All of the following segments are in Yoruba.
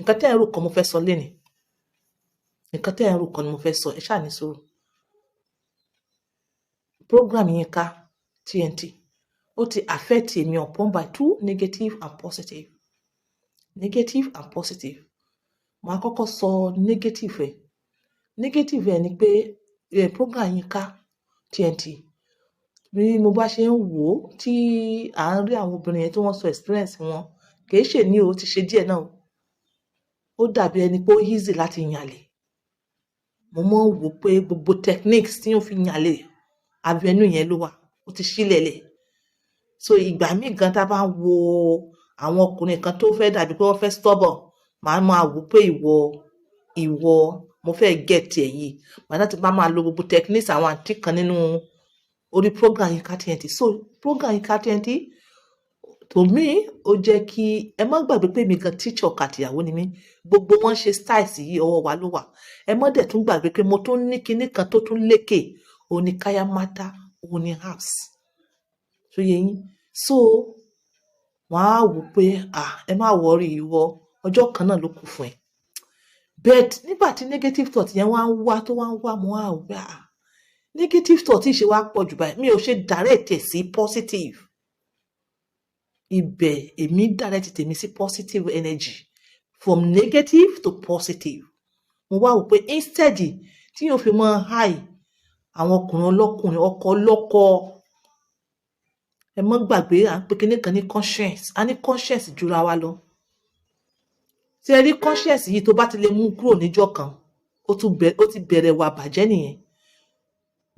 Nǹkan tẹ́ ẹ̀ ń rò kọ́ mo fẹ́ sọ lénìí. Nǹkan tẹ́ ẹ̀ ń rò kọ́ ni mo fẹ́ sọ. Ẹ ṣáà ní sùúrù. Program Yinka TNT, ó ti affect èmi upon by two, negative and positive, negative and positive. Màá kọ́kọ́ sọ negative ẹ̀. Negative ẹ̀ ni pé program Yinka TNT, bí mo bá ṣe ń wò ó tí à ń rí àwọn obìnrin yẹn tí wọ́n sọ experience wọn, kì í ṣe ní o, ti ṣe díẹ̀ náà, ó dàbí ẹni pé ó easy láti yànlè. Mo máa ń wò pé gbogbo techniques tí yóò fi yànlè, avenue yẹn ló wà, ó ti sílẹ̀ lẹ̀. So ìgbà míì gan, tá a bá ń wo àwọn ọkùnrin kan tó fẹ́ dàbí pé wọ́n fẹ́ stubborn, màá máa wò pé ìwọ, ìwọ, mo fẹ́ get ẹ̀ yìí. Màá láti bá máa lo gbogbo techniques àwọn àǹtí kan nínú orí program Yinka TNT. So program Yinka TNT, to me, ó jẹ́ kí ẹ má gbàgbé pé mi gan, teacher ọkọ àtìyàwó ni mí. Gbogbo wọn ṣe styles yìí, ọwọ́ wa ló wà. Ẹ má dẹ̀ tún gbàgbé pé mo tún ní kinní kan tó tún lékè, òun ni kayamata, òun ni herbs tó yẹ yín. So wọ́n á wò pé, ah, ẹ má worry, ìwọ, ọjọ́ kan náà ló kù fún ẹ. But nígbà tí negative thought yẹn wá ń wá, tó wá ń wá, mo wá wò pé, ah, negative thought yìí ṣe wá pọ̀ jù báyìí, mi ò ṣe direct ẹ̀ sí positive. Ibẹ̀ èmi direct tèmi sí positive energy, from negative to positive. Mo wá wò pé instead tí yóò fi mọ high àwọn ọkùnrin ọlọ́kùnrin, ọkọ ọlọ́kọ, ẹ mọ́ gbàgbé à ń pe kinní kan ní conscience. A ní conscience jura wa lọ. Tí ẹ rí conscience yìí, tó bá ti lè mú kúrò níjọ́ kan, ó ti bẹ̀rẹ̀ wà bàjẹ́ nìyẹn.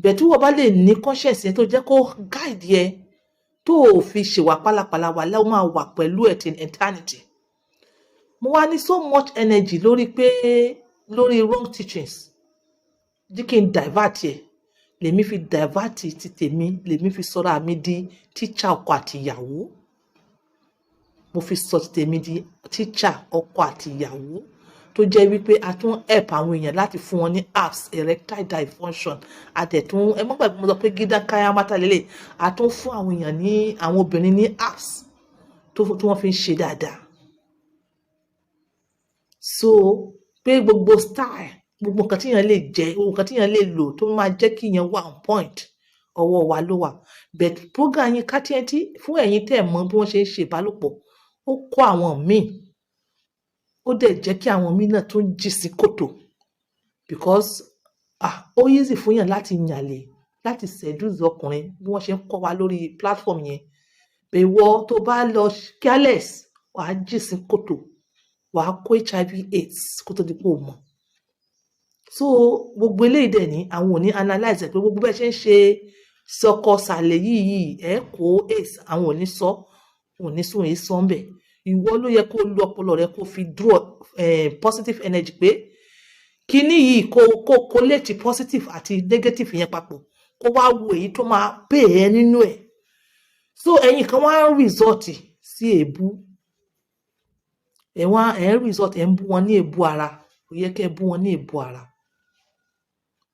Bẹ̀ tí wọ́n bá lè ní conscience yẹn tó jẹ́ kó guide ẹ, tó o fi ṣèwà pálapàla, wà lẹ́wọ̀n, máa wà pẹ̀lú ẹ̀ till eternity. Mo wá ní so much energy lórí pé lórí wrong teachings, jí kí n divert ẹ̀. Lèmi fi divert ti tèmi, lèmi fi sọ́ra mi di teacher ọkọ àti ìyàwó. Mo fi sọ ti tèmi di teacher ọkọ àti ìyàwó, tó jẹ́ wípé a tún help àwọn èèyàn láti fún wọn ní herbs, erectile dysfunction. A dẹ̀ tún, ẹ mọ́ gbàgbé mo sọ pé gidan kaya mata lélẹ̀, a tún fún àwọn èèyàn ní, àwọn obìnrin ní herbs tó tí wọ́n fi ń ṣe dáadáa. So pé gbogbo style, gbogbo nǹkan tí èèyàn lè jẹ, gbogbo nǹkan tí èèyàn lè lò tó máa jẹ́ kí èèyàn wà on point, ọwọ́ wa ló wà. But program Yinka TNT, fún ẹ̀yin tẹ́ ẹ̀ mọ̀ bí wọ́n ṣe ń ṣe ìbálòpọ̀, ó kọ́ àwọn míì, ó dẹ̀ jẹ́ kí àwọn míì náà tún jì sí kòtò, because, ah, ó easy fún yàn láti yànlè, láti seduce ọkùnrin bí wọ́n ṣe ń kọ́ wa lórí platform yẹn. Ìwọ tó bá lọ careless, wàá jì sí kòtò, wàá kó HIV AIDS kó tó di pé o mọ̀. So gbogbo eléyìí dẹ̀ ní àwọn ò ní analyze ẹ̀ pé gbogbo bẹ́ẹ̀ ṣe ń ṣe sọkọ sàlẹ̀ yìí, ẹ̀ kó AIDS. Àwọn ò ní sọ, ò ní sùn èyí sọ ń bẹ̀. Ìwọ ló yẹ kó lo ọpọlọ rẹ, kó fi draw positive energy pé kíní yìí, kó collate positive àti negative yẹn papọ̀, kó wá wo èyí tó máa pay ẹ nínú ẹ̀. So ẹ̀yin kan wá ń resort sí èébú, ẹ̀ wá ẹ̀ ń resort, ẹ̀ ń bú wọn ní èébú ara. Kò yẹ kẹ́ ẹ bú wọn ní èébú ara.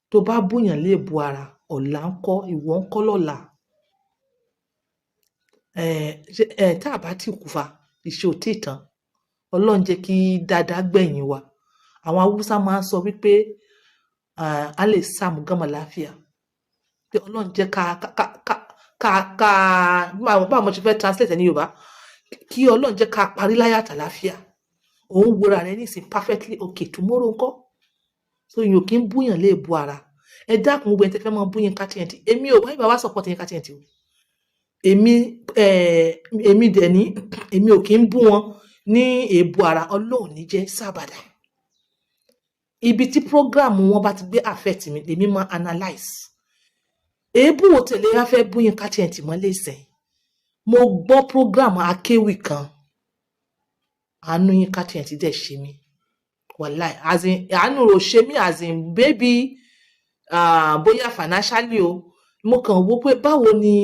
Tó bá búyàn ní èébú ara, ọ̀la ńkọ́? Ìwọ ńkọ́ lọ́la? Ẹ̀ tá a bá tí kú fa, ìṣe ò tí ì tán. Ọlọ́run jẹ́ kí dáadáa gbẹ̀yìn wa. Àwọn Haúsá máa ń sọ wípé a lè samu gama lafiya, pé Ọlọ́run jẹ́ ká báwo mo ṣe fẹ́ translate ẹ̀ ní Yorùbá, kí Ọlọ́run jẹ́ ká parí láyọ̀ àtàláfíà. Òun wora rẹ nísìn perfectly okay, tomorrow ńkọ́? So èèyàn kì í búyàn léèbú ara. Ẹ dákun, gbogbo ẹni tẹ́ fẹ́ máa bú Yinka TNT, èmi ò wáyé bá wá support Yinka TNT o. Èmi èmi dẹ̀ ní, èmi ò kì í bú wọn ní èébú ara. Ọlọ́run ní jẹ́ sábàdà. Ibi tí program wọn bá ti gbé affect mi, lèmi máa analyse. Èébú wo tẹ̀lé wá fẹ́ bú Yinka TNT mọ́ lẹ́sẹ̀? Mo gbọ́ program akéwì kan, àánú Yinka TNT dẹ̀ ṣe mí, wàláì. As in, àánú rò ṣe mí, as in baby, bóyá financially o. Mo kàn wò pé báwo ni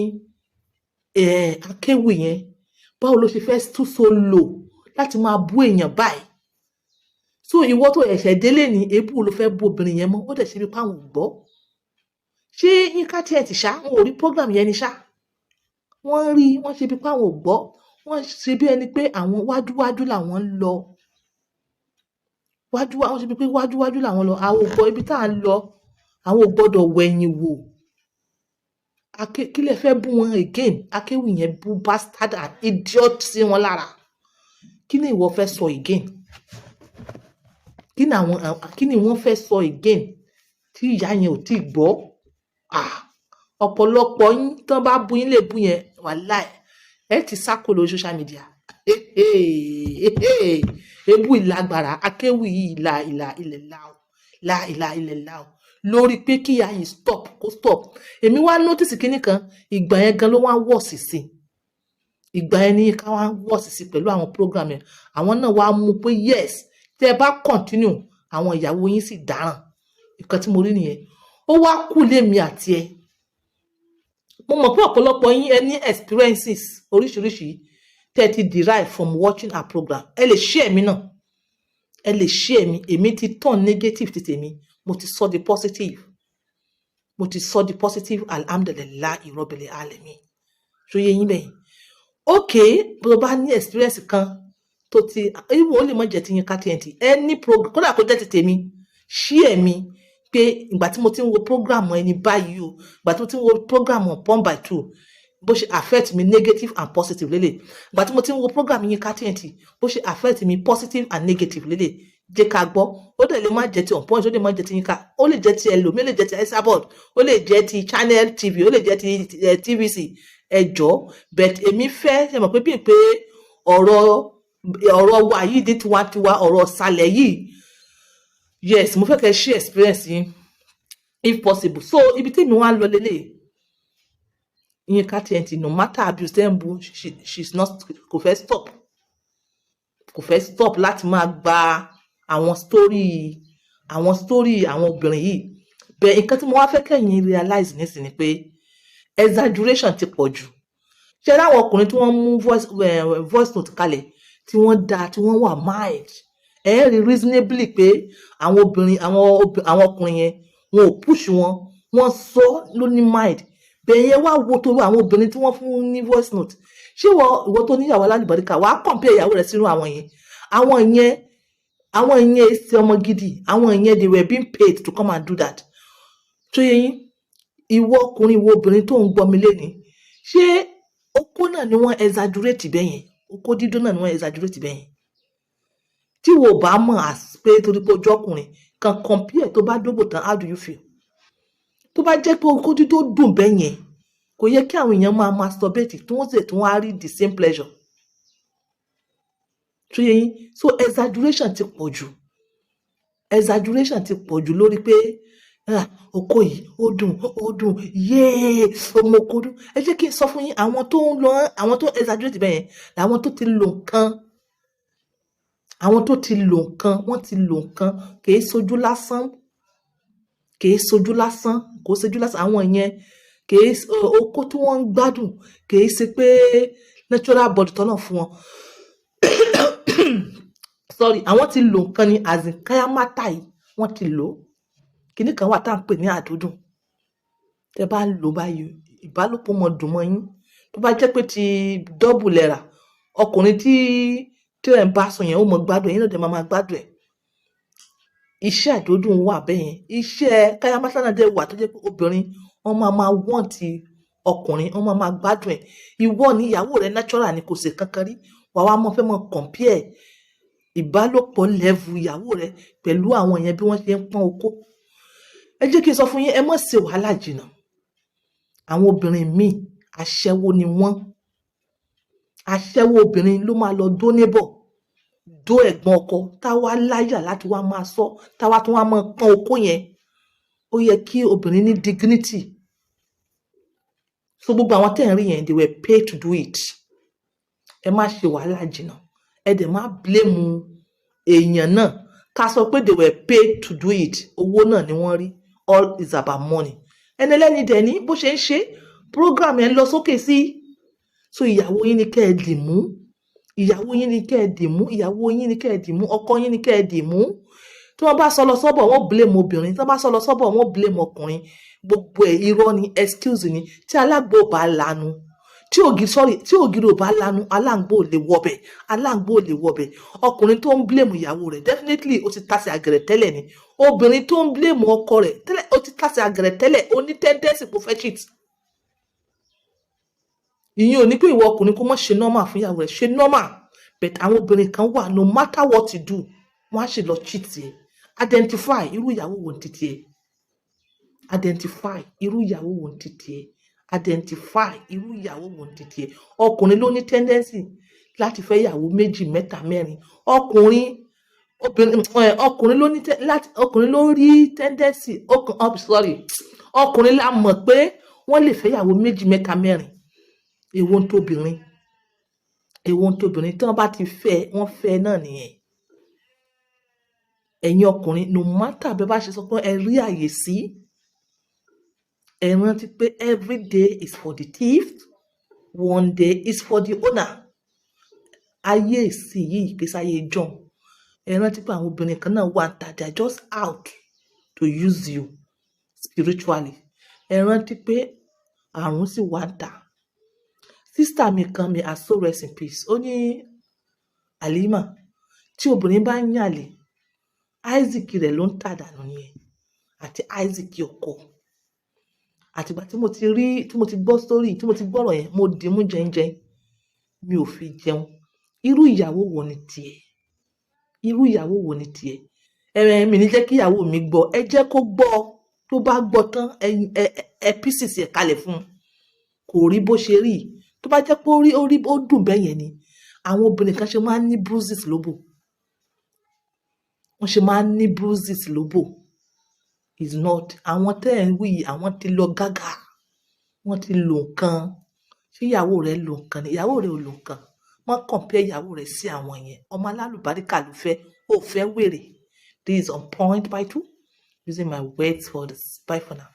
akéwì yẹn, báwo ló ṣe fẹ́ tún so lò láti máa bú èèyàn báyìí? So ìwọ tó ẹ̀ṣẹ̀ délé ní, èébú ló fẹ́ bú obìnrin yẹn mọ́? Ó dẹ̀ ṣe bí páwọn ò gbọ́. Ṣé Yinka TNT ṣá, wọn ò rí program yẹn ni ṣá? Wọ́n rí, wọ́n ṣe bí páwọn ò gbọ́, wọ́n ṣe bí ẹni pé àwọn wájúwájú làwọn ń lọ. Wájú wọ́n ṣe bíi pé wájú wájú làwọn lọ. Àwọn ò gbọ́ ibi tá à ń lọ, àwọn ò gbọ́dọ̀ wẹ̀yìn wò. Kí lẹ fẹ́ bú wọn again? Akéwì yẹn bú bastard and idiot sí wọn lára. Kí ni ìwọ fẹ́ sọ again? Kí ni àwọn, kí ni wọ́n fẹ́ sọ again tí ìyá yẹn ò tíì gbọ́? Ah, ọ̀pọ̀lọpọ̀ yín tán bá bú yín lè bú yẹn, wàláì, ẹ ti sá kúrò lórí social media. Ebú ìlágbára akéwì yìí, la ìlà ilẹ̀ láò, la ìlà ilẹ̀ láò, lórí pé kí ìyá yìí stop, kó stop. Èmi wá notice kinní kan, ìgbà yẹn gan ló wá wọ̀ sí. Ìgbà yẹn ní ká wá wọ̀ sí pẹ̀lú àwọn program yẹn. Àwọn náà wá mú pé yes, tẹ́ ẹ bá continue, àwọn ìyàwó yín sì dáràn. Nǹkan tí mo rí nìyẹn. Ó wá kù lémi àti ẹ. Mo mọ̀ pé ọ̀pọ̀lọpọ̀ yín, ẹ ní experiences oríṣiríṣi tẹ́ ẹ ti derive from watching our program. Ẹ lè share mi náà, ẹ lè share mi. Èmi ti turn negative ti tèmi, mo ti sọ di positive, mo ti sọ di positive. Alhamdulillahi rabbil alamin. Ṣó yé yín bẹ́yẹn? Okay, bó bá ní experience kan tó ti even, ó lè má jẹ́ ti Yinka TNT, any program, kódà kó jẹ́ ti tèmi, share mi pé ìgbà tí mo ti ń wo program ẹni báyìí o, ìgbà tí mo ti ń wo program on Pump by Two, bó ṣe affect mi negative and positive lélẹ̀, ìgbà tí mo ti ń wo program Yinka TNT, bó ṣe affect mi positive and negative lélẹ̀, jẹ́ ká gbọ́. Ó dẹ̀ lè má jẹ́ ti On Point, ó lè má jẹ́ ti Yinka, ó lè jẹ́ ti ẹlòmíì, ó lè jẹ́ ti Esabod, ó lè jẹ́ ti Channel TV, ó lè jẹ́ ti TVC. Ẹ jọ̀ọ́, but èmi fẹ́ ṣe mọ̀ pé bíi pé ọ̀rọ̀ wa yìí ní tiwantiwa, ọ̀rọ̀ ṣàlẹ̀ yìí, yes, mo fẹ́ kẹ́ share experience yín if possible. So ibi tí èmi wá ń lọ lélẹ̀, Yinka TNT, no matter abuse tẹ́ ń bu, she's not, kò fẹ́ stop, kò fẹ́ stop láti máa gba àwọn story àwọn obìnrin yìí. Bẹ́ẹ̀ nǹkan tí mo wá fẹ́ kẹ́yìn realize nísìnyí pé exaggeration ti pọ̀ jù. Ṣé láwọn ọkùnrin tí wọ́n mú voice note kalẹ̀, tí wọ́n da, tí wọ́n wà mild, ẹ rí reasonably pé àwọn obìnrin, àwọn ọkùnrin yẹn, wọn ò push wọn, wọ́n sọ ló ní mild. Bẹ́ẹ̀ yẹn wá wo torí àwọn obìnrin tí wọ́n fún ní voice note. Ṣé ìwọ tó níyàwó alálùbáríkà, wàá compare ìyàwó rẹ̀ sínú àwọn yẹn? Àwọn yẹn ṣe ọmọ gidi. Àwọn yẹn, they were being paid to come and do that. Tó yẹ yín, ìwọ ọkùnrin, ìwọ obìnrin tó ń gbọ́ mi lénìí, ṣé okó náà ni wọ́n exaggerate bẹ́ẹ̀ yẹn? Okó dídó náà ni wọ́n exaggerate bẹ́ẹ̀ yẹn? Tí wo bá mọ̀ as pé torí pé ojú ọkùnrin kan compare, tó bá dóbò tán, how do you feel? Tó bá jẹ́ pé okó dídó dùn bẹ́ẹ̀ yẹn, kò yẹ kí àwọn èèyàn máa masturbate tí wọ́n sì tún wá rí the same pleasure. Tó yẹ yín? So exaggeration ti pọ̀ jù, exaggeration ti pọ̀ jù lórí pé, ah, okó yìí ó dùn, ó dùn yéé, ọmọ okó dùn. Ẹ jẹ́ kí n sọ fún yín, àwọn tó ń lọ, àwọn tó exaggerate bẹ́ẹ̀ yẹn, làwọn tó ti lò nǹkan, àwọn tó ti lò nǹkan, wọ́n ti lò nǹkan. Kìí sojú lásán, kìí sojú lásán, kò sojú lásán. Àwọn yẹn, kìí okó tí wọ́n ń gbádùn, kìí ṣe pé natural body tọ́nà fún wọn. Sorry, àwọn ti lò nǹkan ni, as in káyámátà yìí, wọ́n ti lò ó. Kinní kan wà tá à ń pè ní àdúdùn. Tẹ́ bá lò báyìí, ìbálòpọ̀ mọ́ dùn mọ́ yín. Tó bá jẹ́ pé ti double lẹ́ra, ọkùnrin tí ẹ̀ ń bá sùn yẹn, ó mọ gbádùn ẹ̀, yín náà dẹ̀ máa máa gbádùn ẹ̀. Iṣẹ́ àdódùn wà bẹ́ẹ̀ yẹn. Iṣẹ́ káyámátá náà dẹ̀ wà tó jẹ́ pé obìnrin wọ́n máa máa want ọkùnrin, wọ́n máa máa gbádùn ẹ̀. Ìwọ ní ìyàwó rẹ natural ni, kò sí kankan rí, wàá wá mọ́ fẹ́ mọ́ compare ìbálòpọ̀ level ìyàwó rẹ pẹ̀lú àwọn yẹn, bí wọ́n ṣe ń pọ́n okó. Ẹ jẹ́ kí n sọ fún yín, ẹ má ṣe wàhálà jìnnà. Àwọn obìnrin míì, aṣẹ́wó ni wọ́n. Aṣẹ́wó obìnrin ló máa lọ dó neighbor, dó ẹ̀gbọ́n ọkọ, táwa láyà láti wá máa sọ, táwa tún wá máa pọ́n okó yẹn. Ó yẹ kí obìnrin ní dignity. So gbogbo àwọn tẹ́ ẹ̀ ń rí yẹn, they were paid to do it. Ẹ má ṣe wàhálà jìnnà, ẹ dẹ̀ má blame èèyàn náà. Ká sọ pé they were paid to do it, owó náà ni wọ́n rí. All is about money. Ẹni ẹlẹ́ni dẹ̀ ní bó ṣe ń ṣe program yẹn lọ sókè sí. So ìyàwó yín ni kẹ́ ẹ dì mú, ìyàwó yín ni kẹ́ ẹ dì mú, ìyàwó yín ni kẹ́ ẹ dì mú, ọkọ yín ni kẹ́ ẹ dì mú. Tí wọ́n bá sọ lọ sọ́bọ̀, wọ́n blame obìnrin. Tí wọ́n bá sọ lọ sọ́bọ̀, wọ́n blame ọkùnrin. Gbogbo ẹ̀, irọ́ ni, excuse ni. Tí alágbo bá lanu, tí Tí ògiri, sorry, tí ògiri ò bá lanu, aláǹgbá ò lè wọbẹ̀, aláǹgbá ò lè wọbẹ̀. Ọkùnrin tó ń blame ìyàwó rẹ̀, definitely ó ti tàsé àgẹ̀rẹ̀ tẹ́lẹ̀ ni. Obìnrin tó ń blame ọkọ rẹ̀ tẹ́lẹ̀, ó ti tàsé àgẹ̀rẹ̀ tẹ́lẹ̀, ó ní tendency kó fẹ́ cheat. Ìyẹn ò ní pé ìwọ ọkùnrin kó má ṣe normal fún ìyàwó rẹ̀. Ṣe normal, but àwọn obìnrin kan wà, no matter what you do, wọ́n á ṣe lọ cheat ẹ. Identify irú ìyàwó wo ní títí ẹ. Identify irú ìyàwó wo ní títí ẹ. Identify irú ìyàwó wo ní títí ẹ. Ọkùnrin ló ní tendency láti fẹ́ ìyàwó méjì, mẹ́ta, mẹ́rin. Ọkùnrin, obìnrin, ọkùnrin ló ní láti, ọkùnrin ló rí tendency ọkùn, oh, sorry, ọkùnrin la mọ̀ pé wọ́n lè fẹ́ ìyàwó méjì, mẹ́ta, mẹ́rin. Èwo ń tóbìnrin? Èwo ń tóbìnrin? Tí wọ́n bá ti fẹ́, wọ́n fẹ́ náà nìyẹn. Ẹ̀yin ọkùnrin, no matter bẹ́ẹ̀ bá ṣe sọ pé ẹ rí àyè sí, ẹ rántí pé every day is for the thief, one day is for the owner. Ayé ìsìn yìí, ìgbésí ayé john, ẹ rántí pé àwọn obìnrin kan náà wà ta, they are just out to use you spiritually. Ẹ rántí pé àrùn sì wà ń ta. Sister mi kan, may her soul rest in peace, ó ní, "Halima, tí obìnrin bá ń yàlè, Isaac rẹ̀ ló ń tà dànù nìyẹn àti Isaac ọkọ." Àtìgbà tí mo ti rí, tí mo ti gbọ́ story, tí mo ti gbọ́rọ̀ yẹn, mo dì í mú jẹ́njẹ́n, mi ò fi jẹun. Irú ìyàwó wo ni tiẹ̀? Irú ìyàwó wo ni tiẹ̀? Ẹ mi ní jẹ́ kí ìyàwó mi gbọ́. Ẹ jẹ́ kó gbọ́. Tó bá gbọ́ tán, ẹ ẹ ẹ pieces ẹ̀ kalẹ̀ fún un. Kò rí bó ṣe rí. Tó bá jẹ́ pé ó rí, ó rí, ó dùn bẹ́ẹ̀ yẹn ni, àwọn obìnrin kan ṣe máa ń ní bruises lóbò, wọ́n ṣe máa ń ní bruises lóbò is not àwọn tẹ́ ẹ̀ ń wí yìí. Àwọn ti lọ gágà, wọ́n ti lò nǹkan. Ṣé ìyàwó rẹ̀ lò nǹkan ni? Ìyàwó rẹ̀ ò lò nǹkan. Má compare ìyàwó rẹ̀ sí àwọn yẹn. Ọmọ alálùbáríkà ló fẹ́, ó fẹ́ wèrè. This is On Point by Two, using my words for this. Bye for now.